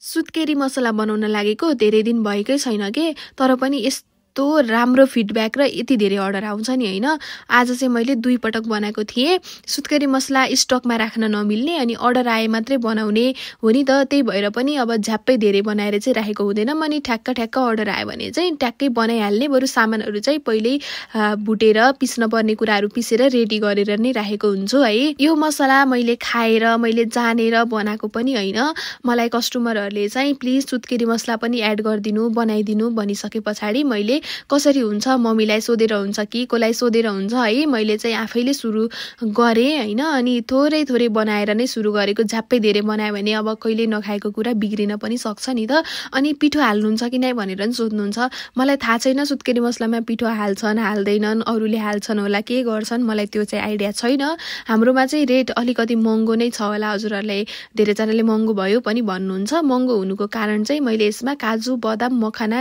सुत्केरी मसला बनाउन लागेको धेरै दिन भएकै छैन के, तर पनि यस्तो राम्रो फिडब्याक र यति धेरै अर्डर आउँछ नि हैन। आज चाहिँ मैले 2 पटक बनाएको थिएँ। सुत्केरी मसला स्टकमा राख्न नमिल्ने अनि अर्डर आए मात्रै बनाउने हो नि त, त्यही भएर पनि अब झ्याप्पै धेरै बनाएर चाहिँ राखेको हुँदैन। अनि ठ्याक्क अर्डर आयो भने चाहिँ ट्याक्कै बनाइहाल्ने, बरु सामानहरू चाहिँ पहिल्यै भुटेर पिस्न पर्ने कुराहरू पिसेर रेडी गरेर नै राखेको हुन्छु है। यो मसला मैले खाएर मैले जानेर बनाएको पनि हैन। मलाई कस्टमरहरूले चाहिँ प्लिज सुत्केरी मसला पनि एड गरिदिनु, बनाइदिनु भनिसके पछाडि मैले कसरी हुन्छ मम्मीलाई सोधेर हुन्छ कि कोलाई सोधेर हुन्छ है, मैले चाहिँ आफैले सुरु गरेँ हैन। अनि थोरै बनाएर नै सुरु गरेको। झ्याप्पै धेरै बनायो भने अब कहिले नखाएको कुरा बिग्रिन पनि सक्छ नि त। अनि पिठो हाल्नुहुन्छ कि नै भनेर नि सोध्नुहुन्छ। मलाई थाहा छैन सुत्केरी मसलामा पिठो हाल्छन् हाल्दैनन्, अरूले हाल्छन् होला के गर्छन्, मलाई त्यो चाहिँ आइडिया छैन। हाम्रोमा चाहिँ रेट अलिकति महँगो नै छ होला, हजुरहरूले धेरैजनाले महँगो भयो पनि भन्नुहुन्छ। महँगो हुनुको कारण चाहिँ मैले यसमा काजु बदाम मखाना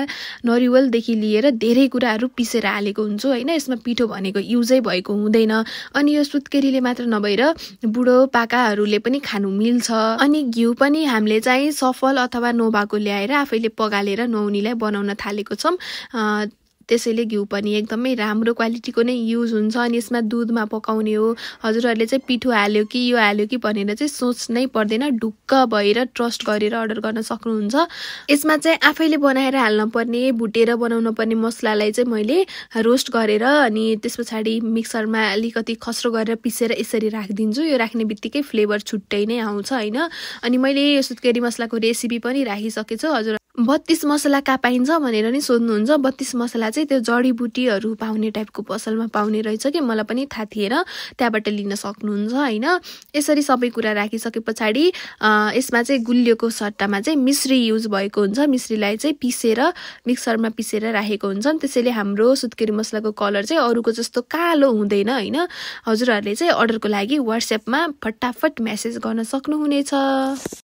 नरिवलदेखि लिएर धेरै कुराहरू पिसेर हालेको हुन्छु हैन। यसमा पिठो भनेको युजै भएको हुँदैन। अनि यो सुत्केरीले मात्र नभएर बुढो पाकाहरूले पनि खानु मिल्छ। अनि घिउ पनि हामीले चाहिँ सफल अथवा नोभाको ल्याएर आफैले पगालेर नुहाउनीलाई बनाउन थालेको छौं। त्यसैले घिउ पनि एकदमै राम्रो क्वालिटीको नै युज हुन्छ। अनि यसमा दुधमा पकाउने हो, हजुरहरूले चाहिँ पिठो हाल्यो कि यो हाल्यो कि भनेर चाहिँ सोच्नै पर्दैन, ढुक्क भएर ट्रस्ट गरेर अर्डर गर्न सक्नुहुन्छ। यसमा चाहिँ आफैले बनाएर हाल्न पर्ने, भुटेर बनाउन पर्ने मसलालाई चाहिँ मैले रोस्ट गरेर अनि त्यसपछि मिक्सरमा अलिकति खस्रो गरेर पिसेर यसरी राखिदिन्छु। यो राख्ने बित्तिकै फ्लेभर छुट्टै नै आउँछ हैन। अनि मैले यो सुत्केरी मसलाको रेसिपी पनि राखिसकेछु। हजुर 32 मसला कहाँ पाइन्छ भनेर नि सोध्नुहुन्छ। 32 मसला चाहिँ त्यो जडीबुटीहरू पाउने टाइपको पसलमा पाउने रहेछ कि, मलाई पनि थाहा थिएन, त्यहाँबाट लिन सक्नुहुन्छ हैन। यसरी सबै कुरा राखिसके पछाडि यसमा चाहिँ गुलियोको सट्टामा चाहिँ मिश्री युज भएको हुन्छ। मिश्रीलाई चाहिँ पिसेर मिक्सरमा पिसेर राखेको हुन्छ। त्यसैले हाम्रो सुत्केरी मसलाको कलर चाहिँ अरूको जस्तो कालो हुँदैन हैन। हजुरहरूले चाहिँ अर्डरको लागि WhatsAppमा फटाफट मेसेज गर्न सक्नुहुनेछ।